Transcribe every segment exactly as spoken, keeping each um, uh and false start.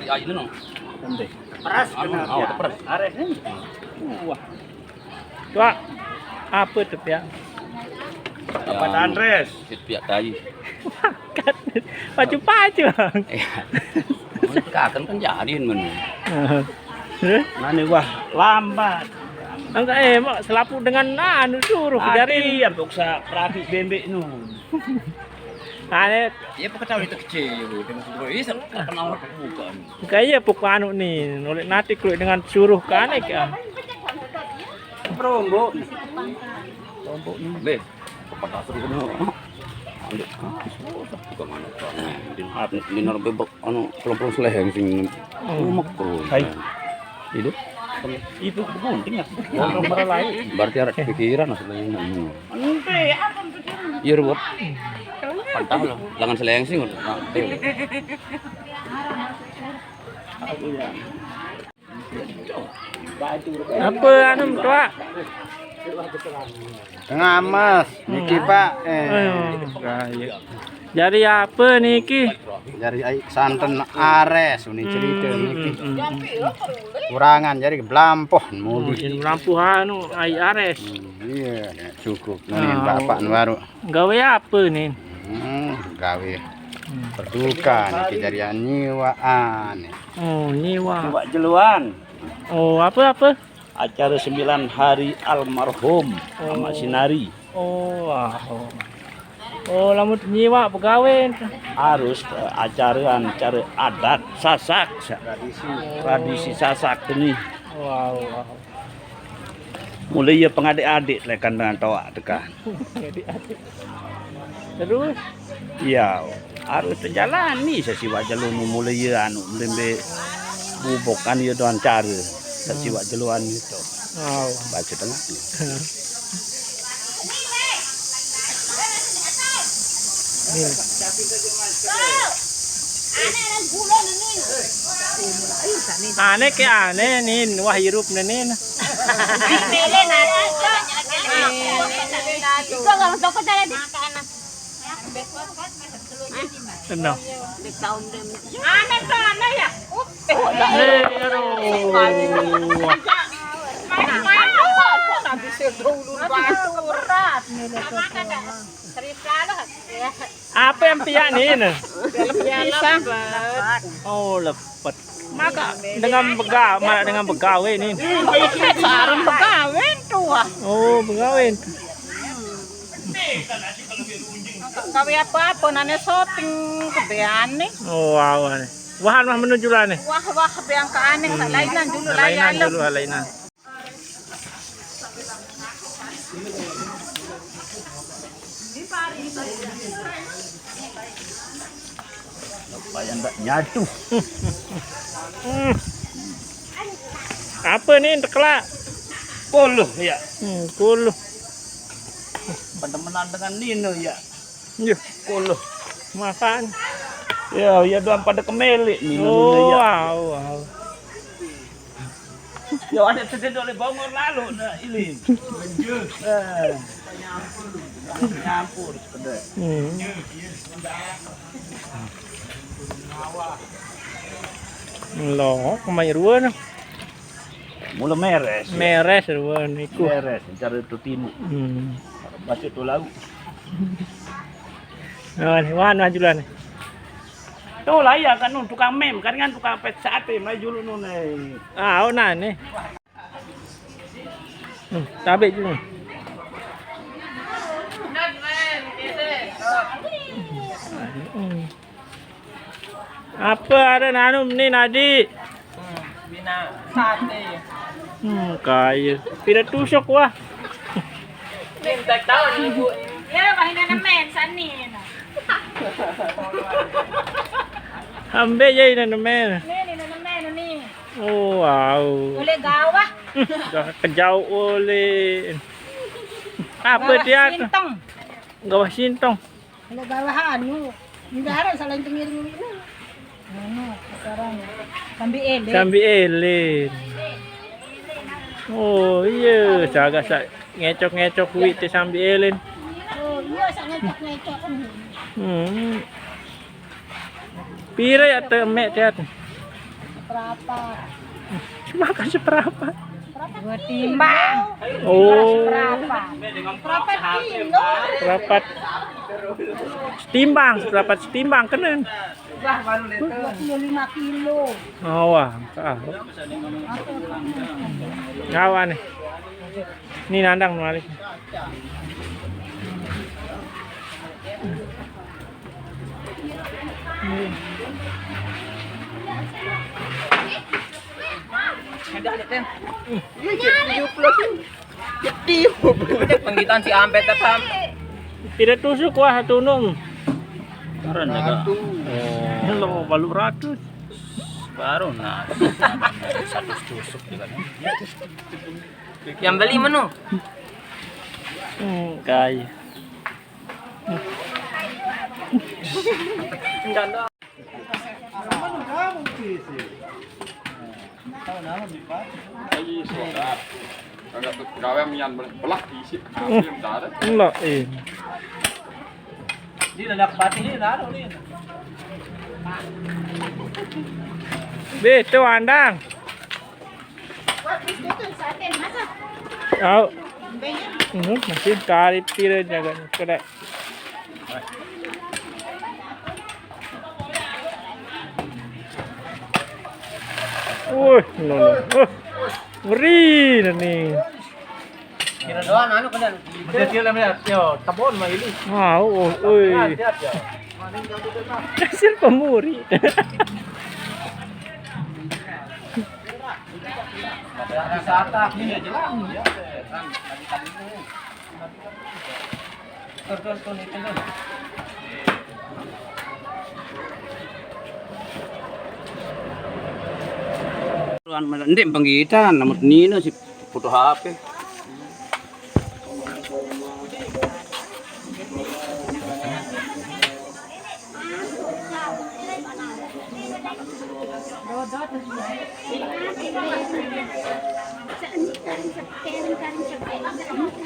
Ayo, no. Peras. Anu, kena oh, dia. Peras. Areh ni. Wah. Tuak, apa tu, Piak? Apa, Andres? Piak tai. Pacu-pacu, Bang. Iya. Mun kakan kan jadian mana? Hah? Nani wah lambat. Enggak, eh, mak selapu dengan anu suruh ke jari. Ati yang paksa perapi bembek nu. Ane. Iya, pakai tahu itu kecil, iya, Bu. Tengok suruh. Iya, kenal bukan. Enggak, iya, puk anu ni, nolek nanti kulit dengan suruh ke ane ke. Perombo. Perombo ni. Be, kepada suruh kena. Ambil. Bukan mana. Di, di, di, anu, pulang-pulang seleheng sing. Hmm. Makro. Hai. Itu. Itu gunting ya. Orang meralai. Berarti ada pikiran aslinya. Ente, apa pikiran? Iya, Robot. Pantau lah. Lengan seleheng sing. Nah, iya. Apa anu, Tuak? Tengah mas, niki, Pak. Eh. Ayo, gaya. Jari apa niki? Jari ai santen ares, ini cerita niki. Hmm, hmm, hmm. Kurangan, jari belampoh. Oh, mudi. Jadi belampoh anu, ai ares. Hmm, iya, cukup. Nah, ini bapak baru. Gawe apa ni? Hmm, gawe. Hmm. Berduka niki jari nyiwaan. Oh, nyiwa. Nyiwa jeluan. Oh, apa, apa? Acara sembilan hari almarhum Amak Sinari. Oh, wah. Oh, lamun nyiwa pegawai. Harus, eh, acara, acara adat Sasak, sa-, tradisi Sasak tu ni. Wow, wow. Mulai iya pengadik-adik lekan dengan toak tekan. Terus? Iya, harus terjalani sesiwak jelo nu mulai iya anu, melembe bubuk kan iya doan cara. Sesiwak jelo anu itu. Wow. Baca tengah. Ni. Ane ke ane ni, wah hirup ni ni. Iko orang toko tadi. Eno. Ane ke ane ya? Eh, aduh. Main-main apa? Kok nak bisa dulu batur? Berat. Serius lah. Apa yang piak ni, ne? Pisang. Oh, lepet. Maka dengan bega-, mana dengan begawe ni? Sarung begawe tu, ah. Oh, begawe. Gawe apa-apa, nane syuting kebeane. Oh, wow, ni. Wahan mah menuju lah ni. Wah, wah, biang ke aneh, lainan dulu, lainan dulu, lainan. Supaya ndak nyatu. Hmm. Apa ni, tekelak? Kuluh, ya. Hmm, kuluh. Bertemenan dengan Nino, ya. Iya. Kuluh. Makan. Ya, ya doang pada kemelik ni. Oh, ya. Wow, wow. Ya, ada sedih oleh bongor lalu, nah, ini. Eh, nyampur, sekedar. Hmm. Lo, kemai rua nah. Mula meres, ya. Meres rua niku. Meres, cara tu timu. Hmm. Baca tu lagu. Nah, ni, wan, wan, julan ni. Tu lah, ya, kan, nu, tukang mem, kan, kan, tukang pet sate, mai julu, nu, ni. Ah, oh, nah, ni. Hmm, tabe julu. Hmm. Apa ada nanum ni, Nadi? Hmm, bina sate. Hmm, kaya. Pira tusuk, wah. Minta tahu ni, Bu. Ya, wah, ini nemen, sani. Ambil je ini nemen. Ni, ni nemen, ni. Oh, wow. Oleh gawah. Dah kejauh oleh. Apa dia? Sintong. Gawah sintong. Kalau gawah anu, ndak ada salah tengiring ni. Anu, sekarang sambil elek. Sambil elek. Oh, iya, sagak sak ngecok-ngecok kuit tu sambil elek. Oh, iya, sak ngecok-ngecok. Hmm. Pira ya te mek, Tet? Berapa? Cuma kasih berapa? Dua timbang. Oh. Berapa? Berapa kilo? Berapa? Setimbang, berapa setimbang kenen? Wah, baru deh tuh. Dua puluh lima kilo. Oh, wah, ah. Ngawa nih. Ini nandang mari. Ada, ada, Tem. Tujuh belas. Gede. Penggitan si Ampet apa? Tidak tusuk wah tunung. Karena enggak. Lo balu ratus. Baru nah. Satu tusuk juga. Yang beli menu? Hmm, kai. Enggak ada. Ayo, sudah. Kagak gawe mian belak isi. Hampir entar. Enggak, eh. Ini udah dapat ini, taruh nih. Be, tuh andang. Au. Ini masih cari pira jaga kena. Wih, no, no. Uh, ngeri nih. Kira doang anu kena. Dia dia lah ya. Yo, tebon mah ini. Wow, oh, oi. Lihat, lihat ya. Hasil pemuri. Wisata ini jelas ya. Terus, terus, terus, terus. Ndeq penggitan, namet nine si foto H P.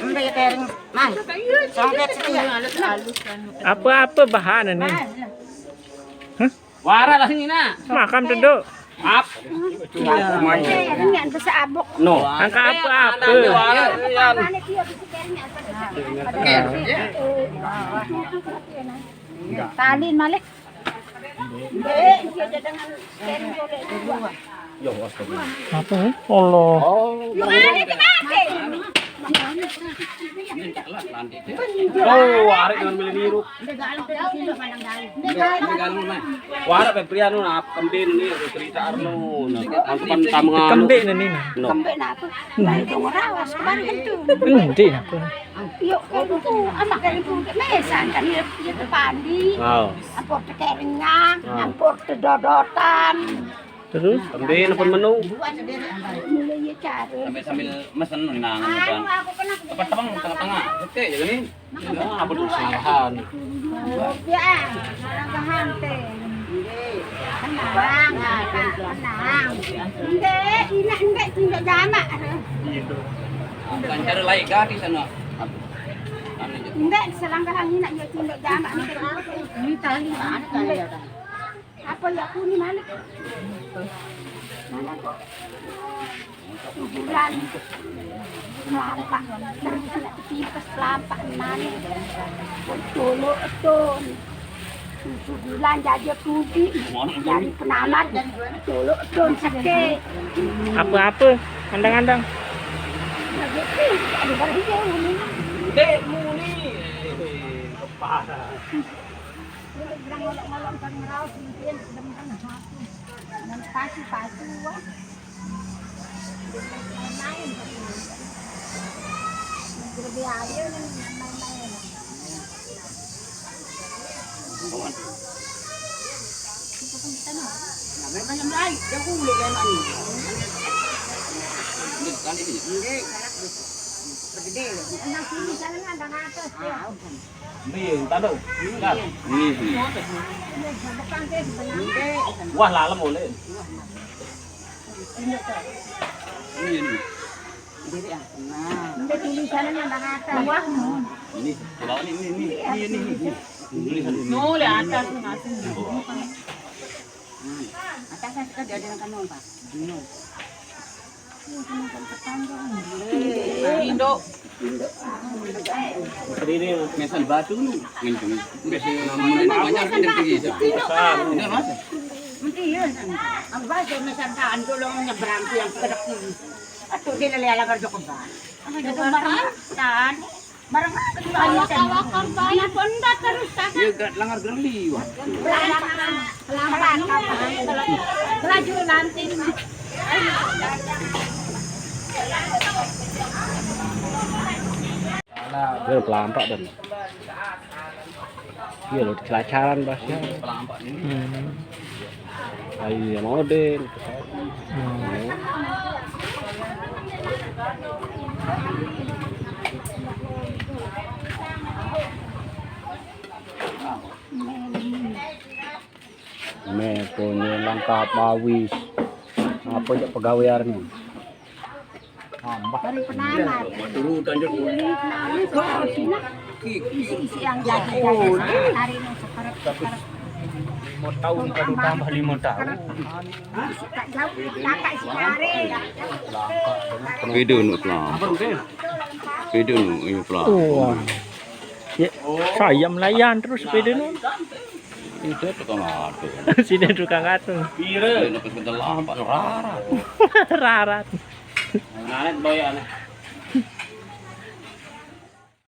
Embe tering, Mang. Songket sini. Apa-apa bahan ini? Hah? Wara lah sini, nak. Makan duduk. Maaf. Tering yang besar abok. No. Angka apa-apa. Wara, Yan. Mana dia bisa tering yang besar? Talin malik. Nggih, iya, jajangan kering golek dua. Apa? Allah. Yuk, ayo, kita. Oh, arek dengan milih niru. Ini galon, ini galon, mana? Wara Febriano, nah, kembin ini cerita Arno. Nah, teman-teman tamu. Kembin ini, nah. No. Kembin apa? Nah, itu ngerawas, kemarin itu. Endi apa? Yuk, kan itu, anak dari Bukit Mesan kan, ya, ya, Pandi. Oh. Ampor tekeringan, oh, ampor tedodotan. Terus? Kembin apa menu? Mulai ya cari. Sambil, sambil mesen, nah, anu, kan. Aku kena. Tepat tengah, tengah-tengah. Oke, ya, ini. Apa tuh kesalahan? Ya, kesalahan teh. Tenang, tenang. Ndeq, inaq ndeq, ndeq jamak. Bukan cara lain kah di sana? Anu, ndeq, selangkahan inaq, ya, ndeq jamak. Ini tali, mana tali? Apa ya, aku ini mana? Mana kok? Subulan. Melampak. Terus nak tipes melampak mana? Dolo etun. Subulan jaja pudi. Dari penamat. Dolo etun seke. Apa-apa? Andang-andang. Ada barang dia ini. Dek muni. Kepala. Ngolok-ngolok kan ngeraos mungkin demen aku. Dan pacu-pacu, wah. Main-main. Lebih aja nih, main-main. Nah, memang yang lain, yang kulit yang lain. Ini kan ini. Ini, gede. Nah, sini sana ada ngatas, ya. Ah, udah. Nggih, entar lho. Enggak. Nggih. Wah, lalem oleh. Nggih, nggih. Nah. Ini tulisannya nambah atas. Wah. Ini, kalau ini, ini, ini, ini, ini. Tulisan ini. No, lihat atas, masih. Atasan sekali ada yang kanun, Pak. Indo. Mesan batu ni. Ngencung. Udah sih, namanya banyak, ada pergi. Ini, Mas. Mesti ya, kan? Apa aja mesan taan, tolong nyebrang tu yang kedek ni. Aduh, dia lele ala kerja kebal. Ada kembaran, taan. Barang apa tu? Awak-awak korban. Ini pun dah terus, tak? Dia gak langar gerli, wah. Pelan-pelan, pelan-pelan. Kalau laju nanti. Dia pelampak dan. Iya, lo kelacaran, Bas, ya. Hmm. Ayo, ya, mau deh. Hmm. Me, punyo langkap awis. Apa jak pegawai hari ni? Tambah. Dari penamat. Turun tanjung. Ini penamat, kok sini? Isi-isi yang jadi. Hari ini sekarang. Lima tahun, kalau tambah lima tahun. Isi tak jauh, kakak si Are. Beda nu pelan. Beda nu, iya pelan. Oh. Ya, saya melayan terus beda nu. Itu tukang atu. Sini tukang atu. Pira? Ini kedelai, Pak, rarat. Rarat. Naik doyan.